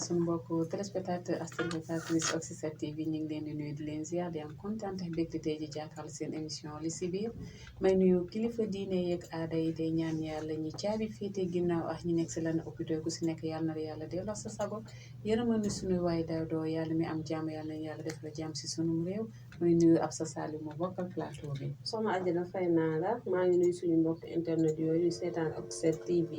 suñu mbokk téléspectateur ak téléspectatrice Oxy7 TV ñu ngi leen di nuyu di leen ziar di am kontaan ak mbégte tey ji jàkkaarloo seen émission li si biir may nuyu kilifa diine yeeg aada yi tey ñaan yàlla ñi caabi féete ginnaaw ak ñi nekk si lan hôpital ku si nekk yàlla na yàlla delloo sa sago yërëmal ni suñu waay doo yàlla mi am jàmm yàlla na yàlla def la jàmm si sunum réew may nuyu Absa Salim mu bokkal plateau bi. soxna Adjana fay naa la maa ngi nuyu suñu mbokk internet yooyu seetaan Oxy7 TV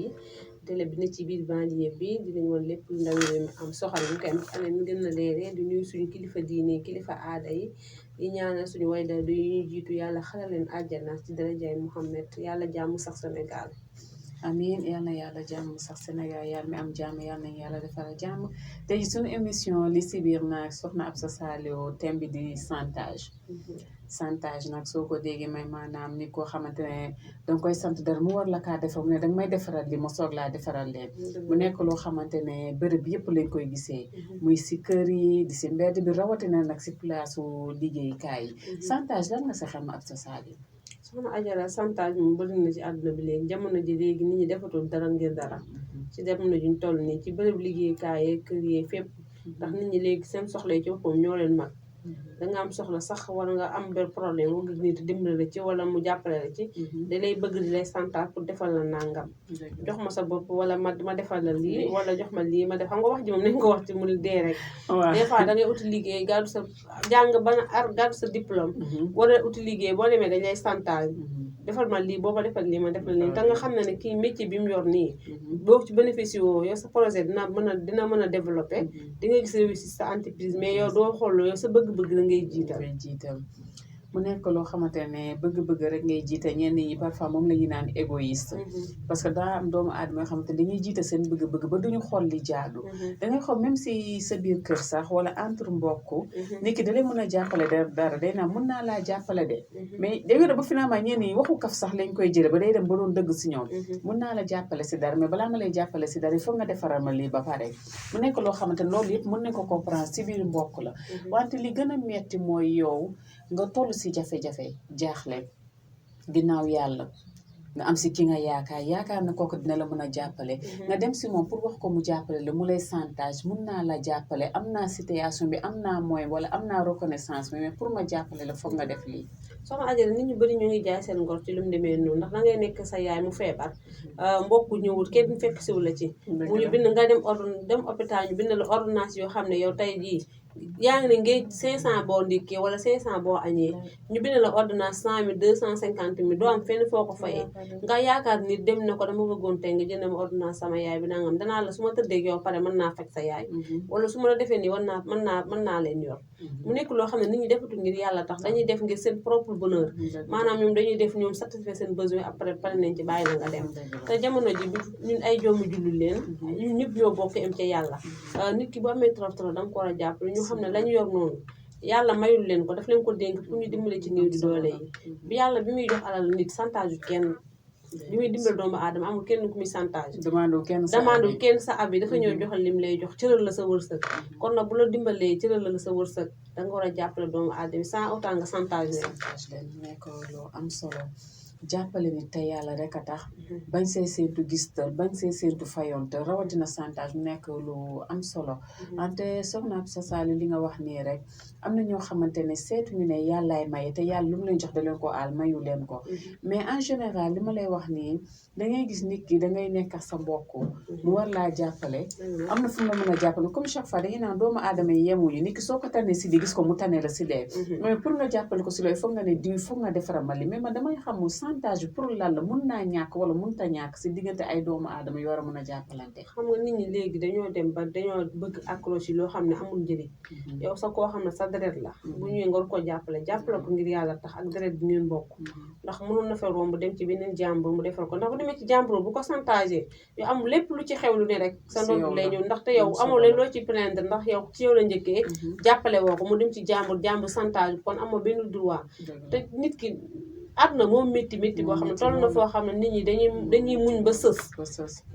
télé bi ne ci biir banlieue bi dinañ woon lépp lu ndaw yi mi am soxal ñu koy anam mi gën a leeree di nuyu suñu kilifa diine kilifa aada yi di ñaanal suñu wayda du ñuy jiitu yàlla xalal leen àjjana ci darajaay Muhammad yàlla jàmm sax Sénégal. amiin yal na yàlla jàmm sax Sénégal yàlla mi am jàmm yal na yàlla defal jàmm tey suñu émission li si biir nag soxna Absa Saliou thème bi di chantage. chantage nag soo ko déggee may maanaam ni koo xamante ne danga koy sant dara mu war la kaa defar mu ne danga may defaral li ma soog laa defaral leen mu nekk loo xamante ne bërëb yëpp lañ koy gisee muy si kër yi di si mbedd bi rawatina nag si place liggéeyukaay yi chantage lan nga sa xam Absa Saliou. soxna Adjana chantage moom bëri na ci àdduna bi léegi jamono ji léegi nit ñi defatul dara ngir dara ci jamono ji ñu toll nii ci bërëb liggéeyukaay yi kër yi fépp ndax nit ñi léegi seen soxla yi ci boppam ñoo leen mag danga am soxla sax wala nga am benn problème nga gis nit dimbali la ci wala mu jàppale la ci da lay bëgg di lay chantage pour defal la nangam jox ma sa bopp wala ma defal la lii wala jox ma lii ma def xam nga wax ji moom nañ ko wax ci mu dee rek des fois da ngay uti liggéey gàddu sa jàng ba gàddu sa diplôme wala uti liggéey boo demee dañ lay chantage defal ma lii boo ma defal lii ma defal lii te nga xam ne kii métier bi mu yor nii boo ci bénéfice woo yow sa projet dina mën a développé di nga gis réussite sa entreprise mais yow doo xool yow sa bëgg-bëgg la ngay jiital mu nekk loo xamante ne bëgg-bëgg rek ngay jiite ñenn ñi parfois moom la ñuy naan égoïste parce que daa am doomu aadama yoo xamante ne dañuy jiite seen bëgg-bëgg ba duñu xool li jaadu dangay xool même si sa biir kër sax wala entre mbokk nit ki da lay mën a jàppale dara day naan mën naa laa jàppale de mais day wér ba finalement ñenn ñi waxu kaf sax lañ koy jële ba day dem ba doon dëgg si ñoom mën naa la jàppale si dara mais balaa ma lay jàppale si dara il faut nga defaral ma lii ba pare mu nekk loo xamante ne loolu yëpp mën nañ ko comprendre si biir mbokk la wante li gën a metti mooy yow nga toll si jafe-jafe jaaxle ginnaaw yàlla nga am si ki nga yaakaar na kooku dina la mën a jàppale nga dem si moom pour wax ko mu jàppale la mu lay chantage mun naa la jàppale am naa situation bi am naa moyen wala am naa reconnaissance mais pour ma jàppale la foog nga def lii soxna Adjana nit ñu bëri ñu ngi jaay seen ngor ci lu mu demee noonu ndax da ngay nekk sa yaay mu feebar mbokk ñëwul kenn fekk siwu la ci mu ñu bind nga dem hôpital ñu bind la ordonnance yoo xam ne yow tey jii yaa ngi ne ngay 500 boo ndékkee wala 500 boo añee ñu bind la ordonnance 100 000 250 000 doo am fenn foo ko fayee nga yaakaar nit dem ne ko dama bëggoon tey nga jënd ma ordonnance sama yaay bi nangam danaa la su ma tëddee yow pare mën naa faj sa yaay wala su ma la defee nii mën naa leen yor mu nekk loo xam ne nit ñi defatu ngir yàlla tax dañuy def ngir seen propre bonheur maanaam ñoom dañuy def ñoom satisfaire seen besoin après pare nañ ci bàyyi la nga dem te jamono ji ñun ay joomu julli leen ñun ñëpp ñoo bokk am ca yàlla nit ki bu amee trop danga ko war a jàppale ñu xam ne lañu yor noonu yàlla mayul leen ko daf leen ko dénk pour ñu dimbale ci néew di doole yi bi yàlla bi muy jox alal nit chantage yu kenn bi muy dimbal doomu aadama amul kenn ku muy chantage demandul kenn sa ab yi dafa ñëw joxal lim lay jox cëral la sa wërsëg kon nag bu la dimbalee cëral la sa wërsëg danga war a jàppale doomu aadama sans autant nga chantage leen nekk loo am solo jàppale nit te yàlla rek a tax bañ see séentu gistal bañ see séentu fayonte rawatina chantage mu nekk lu am solo wante soxna Absa Saliou li nga wax nii rek am na ñoo xamante ne seetuñu ne yàllaay maye te yàlla lu mu leen jox da leen ko aal mayu leen ko mais en général li ma lay wax nii dangay gis nit ki dangay nekk ak sa mbokk mu war laa jàppale am na fu mu la mën a jàppale comme chaque fois dañuy naan doomu aadama yi yemuñu nit ki soo ko tànnee si di gis ko mu tànnee la si lee mais pour nga jàppale ko si loolu foog nga ne diw foog nga defaral ma li mais man damay xamul chantage bi pour lan la mun naa ñàkk wala munta ñàkk si diggante ay doomu aadama yoo war a mën a jàppalante xam nga nit ñi léegi dañoo dem ba dañoo bëgg accroche loo xam ne amul njëriñ yow sa koo xam ne sa deret la bu ñëwee nga war ko jàppale ko ngir yàlla tax ak deret bi ngeen bokk ndax mënoon na fa romb dem ci beneen jàmbur mu defal ko ndax bu demee ci jàmbur bu ko chantage yow am lépp lu ci xew lu ne rek sa ndodd lay ñëw ndaxte yow amoo leen loo ci plaindre ndax yow ci yow la njëkkee jàppale woo ko mu dem ci jàmbur chantage kon amoo benn droit te nit ki àdduna moom métti boo xam ne toll na foo xam ne nit ñi dañuy muñ ba sës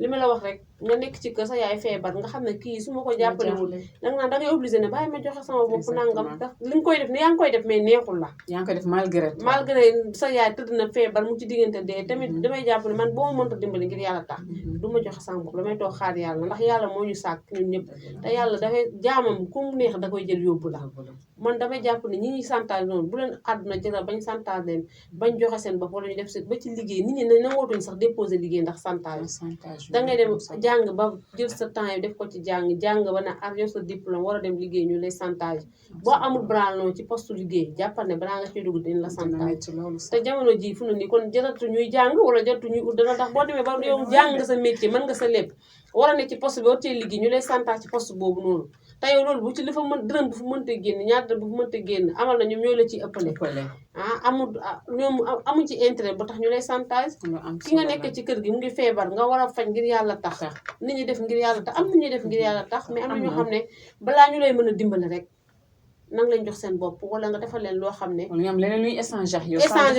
li ma la wax rek nga nekk ci kër sa yaay feebar nga xam ne kii su ma ko jàppalewul danga naan dangay obligé ne bàyyi ma joxe sama bopp nangam ndax li nga koy def ne yaa ngi koy def mais neexul la yaa ngi koy def malgré sa yaay tëdd na feebar mu ci diggante dee tamit damay jàpp ne man boo ma mënta dimbali ngir yàlla tax du ma joxe sama bopp damay toog xaar yàlla ndax yàlla moo ñu sàkk ñun ñëpp te yàlla dafay jaamam ku mu neex da koy jël yóbbu la man damay jàpp ne ñi ñuy santage noonu bu leen àdduna jëral bañ santage leen bañ joxe seen bopp wala ñu def seen ba ci liggéey nit ñi ne nangootuñ sax déposer liggéey ndax santage dangay dem jàng ba jël sa temps yi def ko ci jàng ba na yor sa diplôme war a dem liggéey ñu lay santage boo amul bras long ci poste liggéey jàppal ne balaa nga ciy dugg dañ la santage te jamono ji fu ne nii kon jaratu ñuy jàng wala jaratu ñuy ut dana tax boo demee ba yow jàng nga sa métier mën nga sa lépp war a ne ci poste bi war cee liggéey ñu lay santage ci poste boobu noonu te yow loolu bu ci li fa mën dërëm bu fu mënte génn ñaar dërëm bu fu mënte génn amal na ñoom ñooy la ciy ëppale ñoom amuñ ci intérêt ba tax ñu lay santage ki nga nekk ci kër gi mu ngi feebar nga war a faj ngir yàlla tax nit ñi def ngir yàlla tax am na ñuy def ngir yàlla tax mais am na ñoo xam ne balaa ñu lay mën a dimbali rek nang lañ jox seen bopp wala nga defal leen loo xam ne ñoom leneen luy échanger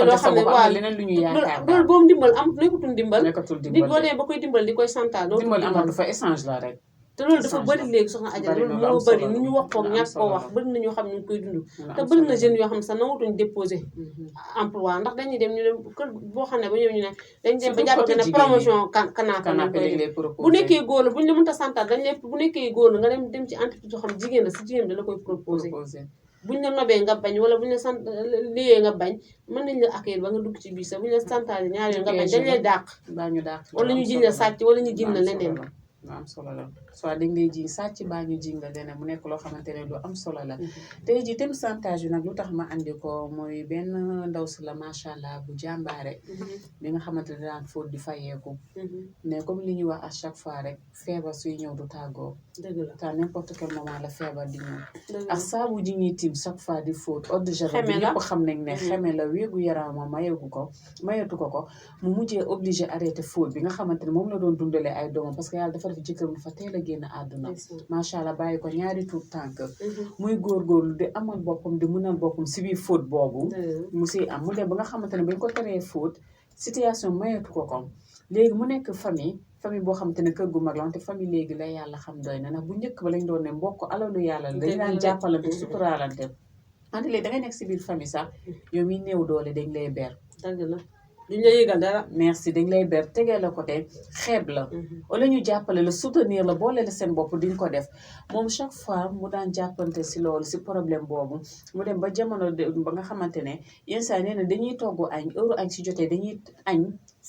loo xam ne waaw leneen lu ñuy yaakaar loolu boobu dimbal am nekkatul dimbal nit boo nee ba koy dimbal di koy santage dimbal amatu fa échange la rek te loolu dafa bëri léegi soxna Adja loolu moo bëri ni ñu wax ko ñàkk koo wax bëri na ñoo xam ñu ngi koy dund te bëri na jeunes yoo xam ne sax nangatuñ déposé emploi ndax dañuy dem ñu ne kër boo xam ne ba ñëw ñu ne dañ dem ba jàppale ne promotion canapé lañ koy def bu nekkee góor la bu ñu la mënta santaat dañ lay bu nekkee góor la nga dem ci entreprise yoo xam jigéen la si jigéen dala koy proposé buñ la nobee nga bañ wala buñ la sant liyee nga bañ mën nañ la accueillir ba nga dugg ci biir sax buñ la santaat ñaar yoon nga bañ dañ lay dàq wala ñu jiñ la sàcc wala ñu jiñ la leneen am solo la soit dañ lay jiñ sàcc baa ñu jiñ la leneen mu nekk loo xamante ne lu am solo la tey ji thème santage yu nag lu tax ma andi ko mooy benn ndaw si la macha allah bu jàmbaare bi nga xamante ne daan fóot di fayeeku mais comme li ñuy wax à chaque fois rek feebar suy ñëw du tàggoo te n'importe quel moment la feebar di ñëw ak saabu ji ñuy tiim chaque fois di fóot eau de javel bi ñëpp xam nañ ne xeme la wéegu yaramam mayetu ko mu mujjee obligé arrêté fóot bi nga xamante ne moom la doon dundalee ay doomam parce que yàlla dafa def jëkkër dafa teel a génn àdduna macha allah bàyyi ko ñaari tuut tànk muy góorgóorlu di amal boppam di mënal boppam si biir fóot boobu mu siy am mu dem ba nga xamante ne bañ ko teree fóot situation mayetu ko ko léegi mu nekk famille boo xamante ne kër gu mag la wante famille léegi la yàlla xam doy na ndax bu njëkk ba lañ doon ne mbokk alalu yàlla la dañ daan jàppalante suturaalante wante léegi dangay nekk si biir famille sax yow miy néew doole dañ lay ber duñ la yëgal dara merci dañ lay ber tegee la côté xeeb la wala ñu jàppale la soutenir la boole la seen bopp diñ ko def moom chaque fois mu daan jàppante si loolu si problème boobu mu dem ba jamono ba nga xamante ne yenn saa nee na dañuy togg añ heure añ si jotee dañuy añ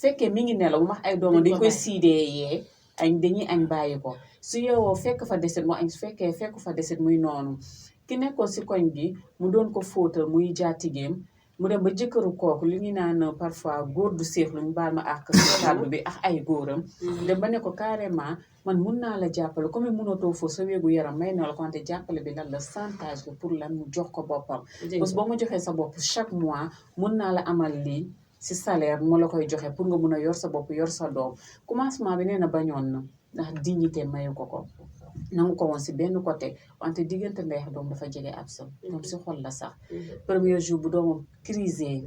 fekkee mi ngi nelaw mu wax ay doomam dañ koy siidee yee añ dañuy añ bàyyi ko su yeewoo fekk fa deset mu añ su fekkee fekk fa deset muy noonu ki nekkoon si koñ gi mu doon ko fóotal muy jaatigeem mu dem ba jëkkëru kooku li ñu naan parfois góor du seexlu ñu baal ma àq si kàddu bi ak ay góoram dem ba ne ko carrément man mun naa la jàppale comme mënatoo foofu sa wéegu yaram may na la ko wante jàppale bi lan la chantage la pour lan mu jox ko boppam parce que boo ma joxee sa bopp chaque mois mun naa la amal lii si salaire mu la koy joxe pour nga mun a yor sa bopp yor sa doom commencement bi nee na bañoon na ndax dignité mayu ko nangu ko woon si benn côté wante diggante ndey ak doom dafa jege ab sam moom si xol la sax premier jour bu doomam crisé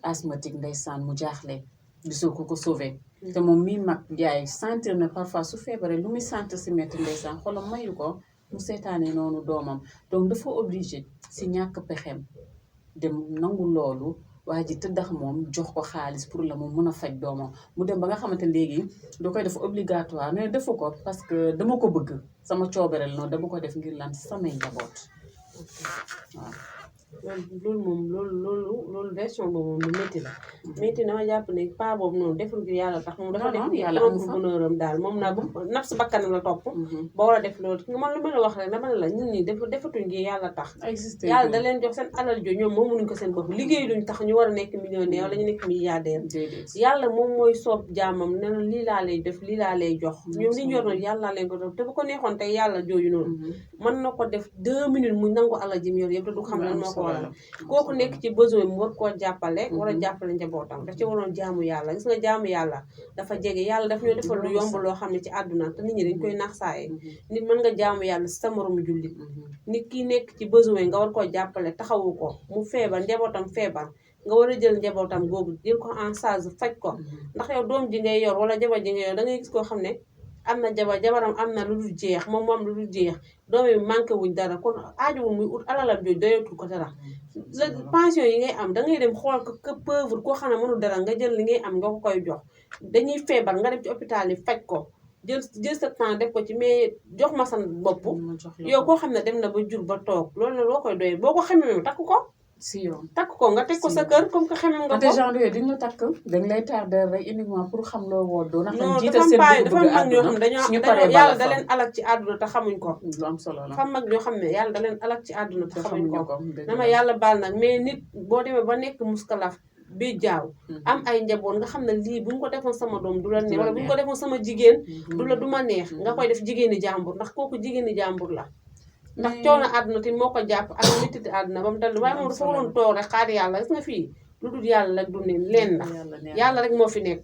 asthmatique ndeysaan mu jaaxle gisoo ko sauvé te moom mii mag jaay sentir na parfois su feebaree lu muy sentir si metti ndeysaan xolam mayu ko mu seetaane noonu doomam donc dafa obligé si ñàkk pexem dem nangu loolu waa ji tëddax moom jox ko xaalis pour la moom mën a faj doomam mu dem ba nga xamante léegi da koy def obligatoire mais defu ko parce que dama ko bëgg sama coobareel noonu dama ko def ngir lan samay njaboot waaw loolu moom loolu version boobu moom lu métti la métti dama jàpp ne pas boobu noonu deful ngir yàlla tax moom dafa def yàlla amul bonheur am daal moom naa naf si bakkanam la topp ba war a def loolu man lu ma la wax rek dama ne la nit ñi defatuñ ngir yàlla tax yàlla da leen jox seen alal jo ñoom moom mënuñ ko seen bopp liggéey luñ tax ñu war a nekk millionnaire wala ñu nekk milliardaire yàlla moom mooy soob jaamam ne na lii laa lay def lii laa lay jox ñoom li ñu yor na yàlla leen ko def te bu ko neexoon tey yàlla jooju noonu mën na ko def 2 minutes mu nangu alal ji mu yor yëpp te du xam lan moo ko waral kooku nekk ci besoin mu war koo jàppale war a jàppale njabootam daf ci waroon jaamu yàlla gis nga jaamu yàlla dafa jege yàlla daf ñoo defal lu yomb loo xam ne ci àdduna te nit ñi dañ koy nax saaye nit mën nga jaamu yàlla si sa moromu jullit nit ki nekk ci besoin nga war koo jàppale taxawu ko mu feebar njabootam feebar nga war a jël njabootam googu jël ko en charge faj ko ndax yow doom ji ngay yor wala jabar ji ngay yor da ngay gis koo xam ne am na jabaram am na lu dul jeex moom am lu dul jeex doom yi manqué wuñ dara kon aajowul muy ut alalam jooju doyatul ko dara la pension yi ngay am dangay dem xool que pauvre koo xam ne mënul dara nga jël li ngay am nga ko koy jox dañuy feebar nga dem ci hôpital yi faj ko jël sa temps def ko ci mais jox ma sa bopp yow koo xam ne dem na ba jur ba toog loolu la loo koy doyee boo ko xamee takk ko si yoon takk ko nga teg ko sa kër comme que xamee nga ko te genre yooyu duñ la takk dañ lay tardé rek uniquement pour xam loo woddoo ndax dañ non jiital dafa seen am bëgg-bëgg mag ñoo xam àdduna suñu dañoo paree yàlla bala da fa leen alak ci àdduna te xamuñ ko lu am solo la dafa am mag ñoo xam ne yàlla da leen alak ci àdduna te xamuñ ko dëgg dama la. yàlla baal nag mais nit boo demee ba nekk muskalaf bi jaaw am ay njaboot nga xam ne lii buñ ko defoon sama doom du la neex wala buñ ko defoon sama jigéen du ma neex nga koy def jigéeni jàmbur ndax kooku jigéeni jàmbur la ndax coono àdduna te moo ko jàpp ak méttiti àdduna ba mu dal waaye moom dafa waroon toog rek xaar yàlla gis nga fii lu dul yàlla rek du ne leen la yàlla rek moo fi nekk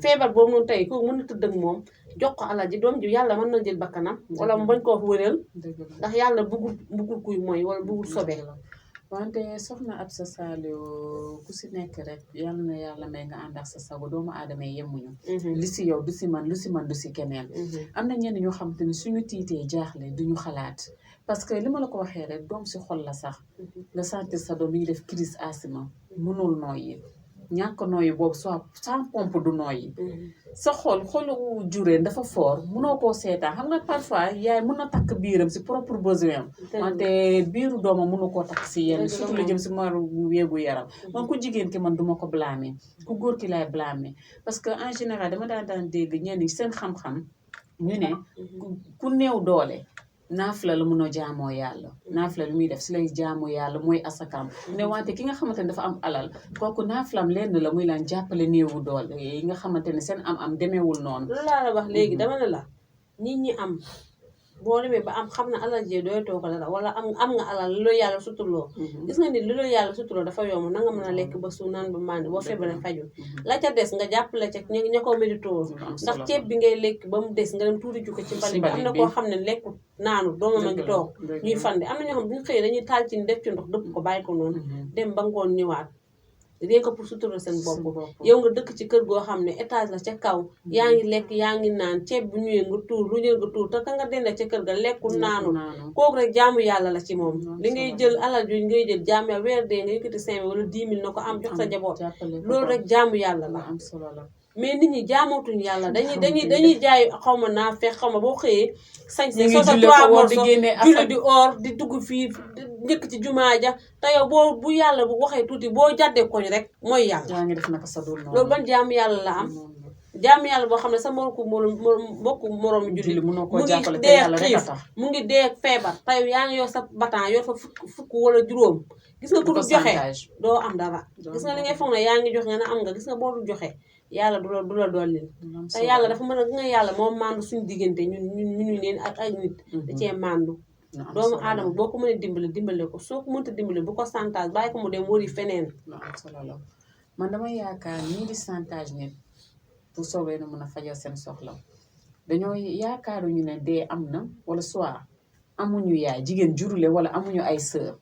feebar boobu noonu tey kooku mën na tëdd ak moom jox ko alal ji doom ji yàlla mën na jël bakkanam wala mu bañ koo wëral ndax yàlla bëggul kuy mooy wala bëggul sobe wante soxna Absa Saliou ku si nekk rek yal na yàlla may nga ànd ak sa sago doomu aadama yi yemuñu li si yow du si man lu si man du si keneen am na ñenn ñoo xam te ne suñu tiitee jaaxle duñu xalaat parce que li ma la ko waxee rek doom si xol la sax nga sentir sa doom mi ngi def crise asthme mënul nooyi ñàkk nooyi boobu soit sans pompe du nooyi sa xolu jureen dafa fort mënoo koo seetaan xam nga parfois yaay mën na takk biiram si propre besoin am wante biiru doomam mënu koo takk si yenn surtout lu jëm si maru wéegu yaram man ku jigéen ki man duma ko blâmer ku góor ki laay blâmer parce que en général dama daan dégg ñenn ñi seen xam-xam ñu ne ku néew doole naafla la mun a jaamoo yàlla naafla lu muy def si lay jaamoo yàlla mooy asakam ne wante ki nga xamante ne dafa am alal kooku naaflam lenn la muy laan jàppale néewu doole yi nga xamante ne seen am demeewul noonu loolu laa la wax léegi dama ne la nit ñi am boo demee ba am xam na alal jee dooy toog dara wala am nga alal lu la yàlla suturloo gis nga nit lu la yàlla suturloo dafa yomb na nga mën a lekk ba suur naan ba màndi boo feebaree faju la ca des nga jàppale ca ña ko méditoo ndax ceeb bi ngay lekk ba mu des nga dem tuuti ju ko ci mbalit bi am na koo xam ne lekku naanu doomam a ngi toog ñuy fande am na ñoo xam bu ñu xëyee dañuy taal ci def ci ndox dëpp ko bàyyi ko noonu dem ba ngoon ñëwaat rien que pour sutural seen bopp yow nga dëkk ci kër goo xam ne étage la ca kaw yaa ngi lekk yaa ngi naan ceeb bu ñëwee nga tuur lu ñëw nga tuur te ka nga denda ca kër ga lekkul naanu kooku rek jaamu yàlla la ci moom li ngay jël alal ju ngay jël jaamu yàlla weer dee nga yëkkati 5 000 wala 10 000 na ko am jox sa jaboot loolu rek jaamu yàlla la am solo la mais nit ñi jaamootuñu yàlla dañuy jaay xaw ma naa fex xaw ma boo xëyee sañ si soo sa 3 morceaux julli di or di dugg fii njëkk ci jumaa ja te yow bu yàlla bu waxee tuuti boo jàddee koñ rek mooy yàlla yaa ngi def naka sa dul noonu loolu ban jaamu yàlla la am jaamu yàlla boo xam ne sa mbokku moroomu julli mu ngi dee xiif mu ngi dee feebar te yow yaa ngi yor sa batan yor fa fukk wala juróom gis nga ku du joxe doo am dara gis nga li ngay foog ne yaa ngi joxe nga ne am nga gis nga boo du joxe yàlla du la dollil te yàlla dafa mën a nga yàlla moo mandu suñu diggante ñun neen ak ay nit da cee mandu doomu aadama boo ko mënee dimbale ko soo ko mënta dimbale bu ko santage bàyyi ko mu dem wari feneen man damay yaakaar ñii di santage nit pour soobee na mën a fajal seen soxla dañoo yaakaaruñu ne dee am na wala soit amuñu yaay jigéen jurule wala amuñu ay sœur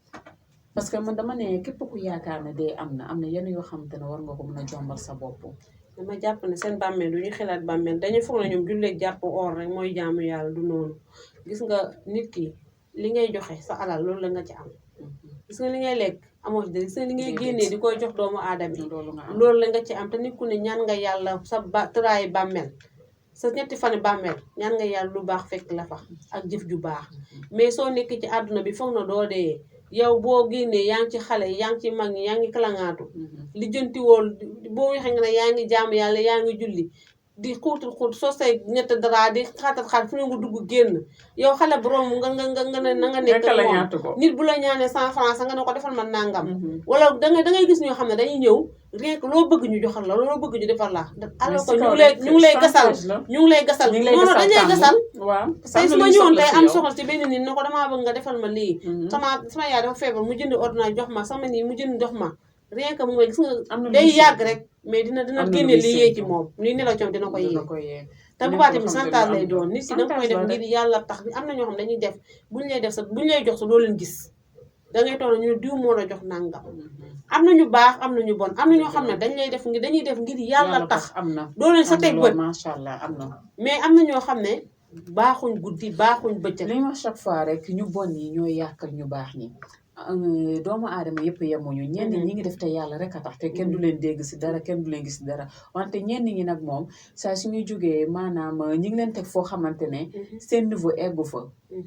parce que man dama ne képp ku yaakaar ne dee am na yenn yoo xamante ne war nga ko mën a jombal sa bopp dama jàpp ne seen bàmmeel du ñu xelaat bàmmeel dañuy foog ne ñoom julleeg jàpp or rek mooy jaamu yàlla du noonu gis nga nit ki li ngay joxe sa alal loolu la nga ci am gis nga li ngay lekk amoo ci gis nga li ngay génnee di koy jox doomu aadama yi loolu la nga ci am te nit ku ne ñaan nga yàlla sa tëraayi bàmmeel sa ñetti fani bàmmeel ñaan nga yàlla lu baax fekk la fa ak jëf ju baax mais soo nekk ci àdduna bi foog na doo dee yow boo génnee yaa ngi ci xale yi yaa ngi ci mag ñi yaa ngi kalangaatu lijjanti wool boo waxee nga ne yaa ngi jaamu yàlla yaa ngi julli di xuutul xuut soo say ñett dara di xaatat fu ne nga dugg génn yow xale bu romb nga ne na nga nekk moom nit bu la ñaanee 100 francs nga ne ko defal ma nangam wala dangay gis ñoo xam ne dañuy ñëw rien que loo bëgg ñu joxal la loo bëgg ñu defal la alors que ñu ngi lay gasal noonu dañ lay gasal tey su ma ñëwoon tey am soxla ci benn nit ne ko damaa bëgg nga defal ma lii sama yaay dafa feebar mu jënd ordonnance jox ma sama nii mu jënd jox ma rien que mu ngay gis nga day yàgg rek mais dina génne li yee ci moom li nelaw coom dina ko yee te bu baax tamit santaal lay doon nit ki danga koy def ngir yàlla tax am na ñoo xam dañuy def buñu lay jox sa doo leen gis dangay toog na ñu diw moo la jox nangam am na ñu baax am na ñu bon am na ñoo xam ne dañuy def ngir yàlla tax am na doo leen sa teg bët macha allah am na mais am na ñoo xam ne baaxuñ guddi baaxuñ bëccëg li ma chaque fois rek ñu bon yi ñooy yàqal ñu baax ñi doomu aadama yëpp yemuñu ñenn ñi ngi def te yàlla rek a tax te kenn du leen dégg si dara kenn du leen gis dara wante ñenn ñi nag moom saa suñuy jógee maanaam ñi ngi leen teg foo xamante ne seen niveau eggu fa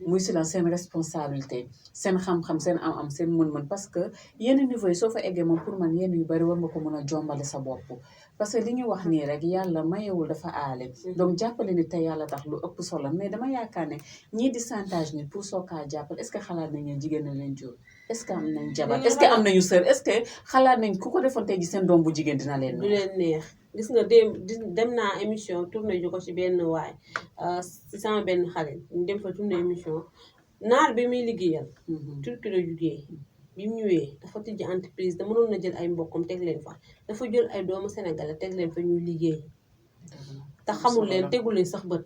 muy si la seen responsabilité seen xam-xam seen am-am seen mën-mën parce que yenn niveau yi soo fa eggee moom pour man yenn yu bari war nga ko mën a jombale sa bopp parce que li ñu wax nii rek yàlla mayewul dafa aale donc jàppale ni te yàlla tax lu ëpp solo mais dama yaakaar ne ñii di chantage nit pour soo kaa jàppale est-ce que xalaat nañ ne jigéen na leen jur est-ce que am nañ jabar est-ce que am nañu sër est-ce que xalaat nañ ku ko defoon tey ji seen doom bu jigéen dina leen du leen neex gis nga dem naa émission tourné ju ko ci benn waay ci sama benn xarit ñu dem fa tourné émission naar bi muy liggéeyal Turki la jugee bi mu ñëwee dafa tijji entreprise da mënoon na jël ay mbokkam teg leen fa dafa jël ay doomu sénégalais teg leen fa ñuy liggéey te xamul leen tegul leen sax bët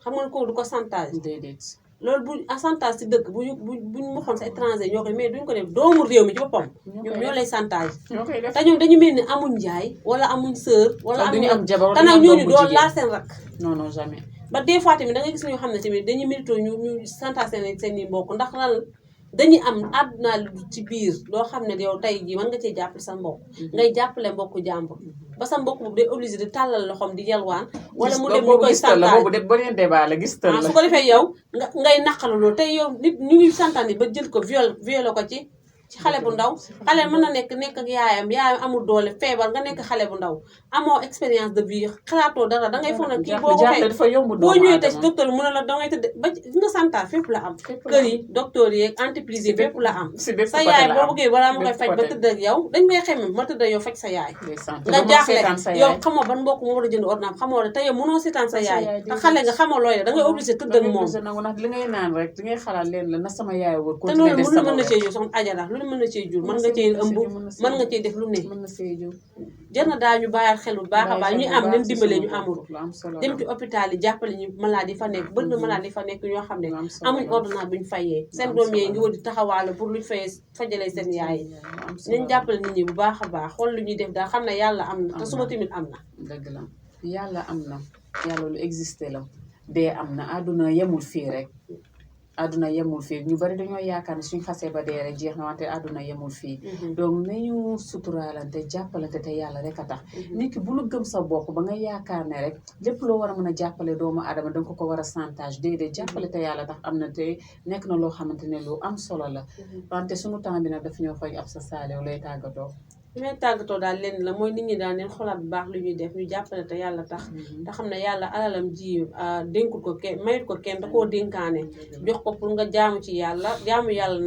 xam nga ko du ko chantage déedéet loolu bu chantage ci dëkk buñ waxoon sa étranger ñoo koy mais duñ ko def doomu réew mi ci boppam ñoom ñoo lay chantage te ñoom dañu mel ni amuñ njaay wala amuñ sœur wala amuñ te nag ñooñu doo laal seen rak non non jamais ba des fois tamit da ngay gis ñoo xam ne tamit dañuy mérito ñu chantage seen i mbokk ndax lan dañuy am àdduna ci biir loo xam ne yow tey jii mën nga cee jàppale sa mbokk ngay jàppale mbokku jàmbur ba sa mbokk boobu day obligé di tàllal loxoom di yalwaan wala mu dem ñu koy santaane boobu de beneen débat la gis su ko defee yow ngay naqalu loolu tey yow nit ñu ngi santaane ba jël ko violé ko ci xale bu ndaw xale mën na nekk ak yaayam amul doole feebar nga nekk xale bu ndaw amoo expérience de vie xalaatoo dara dangay foog na kii boo ko boo ñëwee te ci docteur mu ne la dangay tëdd ba nga santaane fépp la am kër yi docteur yi ak entreprise yi fépp la am sa yaay boo bëggee balaa ma koy faj ba tëdd ak yow dañ may xeme ma tëdd ak yow faj sa yaay nga jaaxle yow xamoo ban mbokk moo war a jënd ordonnance xamoo la te yow mënoo seetaan sa yaay te xale nga xamoo looy la dangay obligé tëdd ak moom li ngay naan rek li ngay xalaat leen la na sama yaay wër te loolu mënu mën na cee jur soxna Ajara lu mën na cee jur mën nga cee ëmb mën nga cee def lu ne jar na daal ñu bàyyi xel bu baax a baax ñu am leen dimbale ñu amul dem ci hôpital yi jàppale ñu malade yi fa nekk bëri na malade yi fa nekk ñoo xam ne amuñ ordonnance buñ fayee seen doom yee ngi wër di taxawaale pour luñ fayee fajalee seen yaay nañ jàppale nit ñi bu baax a baax xool lu ñuy def daal xam ne yàlla am na te suba tamit am na dëgg la yàlla am na yàlla lu existé la dee am na àdduna yemul fii rek àdduna yemul fii ñu bari dañoo yaakaar ne suñ xasee ba dee rek jeex na wante àdduna yemul fii donc nañu suturaalante jàppalante te yàlla rek a tax nit ki bu lu gëm sa bopp ba nga yaakaar ne rek lépp loo war a mën a jàppale doomu aadama danga ko war a chantage déedéet jàppale te yàlla tax am na te nekk na loo xamante ne lu am solo la wante suñu temps bi nag daf ñoo fay ab sa saalew lay tàggatoo li may tàggatoo daal lenn la mooy nit ñi daal leen xolaat bu baax lu ñuy def ñu jàppale te yàlla tax te xam ne yàlla alalam ji dénkul ko kenn mayut ko kenn da koo dénkaane jox ko pour nga jaamu ci yàlla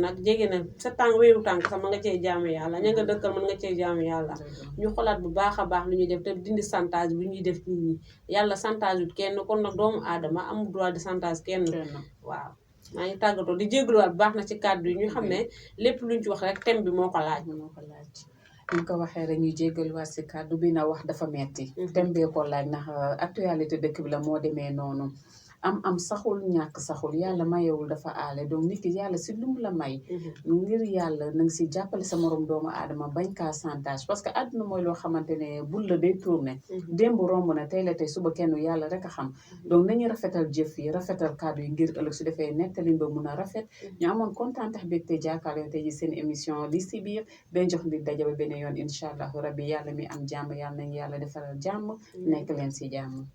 nag jege na sa tànk wéeru tànk sax mën nga cee jaamu yàlla ña nga dëkkal mën nga cee jaamu yàlla ñu xolaat bu baax a baax lu ñuy def te dindi chantage bu ñuy def nit ñi yàlla chantage wut kenn kon nag doomu aadama amul droit de chantage kenn waaw maa ngi tàggatoo di jégaluwaat bu baax na ci kàddu yi ñu xam ne lépp luñ ci wax rek thème bi moo ko laaj ñu ko waxee rek ñu jéggaluwaat si kàddu bi na wax dafa metti thème bee ko laaj ndax actualité dëkk bi la moo demee noonu am saxul ñàkk saxul yàlla mayewul dafa aale donc nit ki yàlla si lu mu la may ngir yàlla na nga si jàppale sa morom doomu aadama bañ kaa chantage parce que àdduna mooy loo xamante ne bul la day tourné démb romb na tey la tey suba kenn yàlla rek a xam donc nañu rafetal jëf yi rafetal kàddu yi ngir ëllëg su defee nettalin ba mun a rafet ñu amoon kontaan tax bég te jàkkaarloo tey ji seen émission li si biir dañ jox ndig daje ba beneen yoon incha allahu rabbi yàlla mi am jàmm yàlla nañu yàlla defaral jàmm nekk leen si jàmm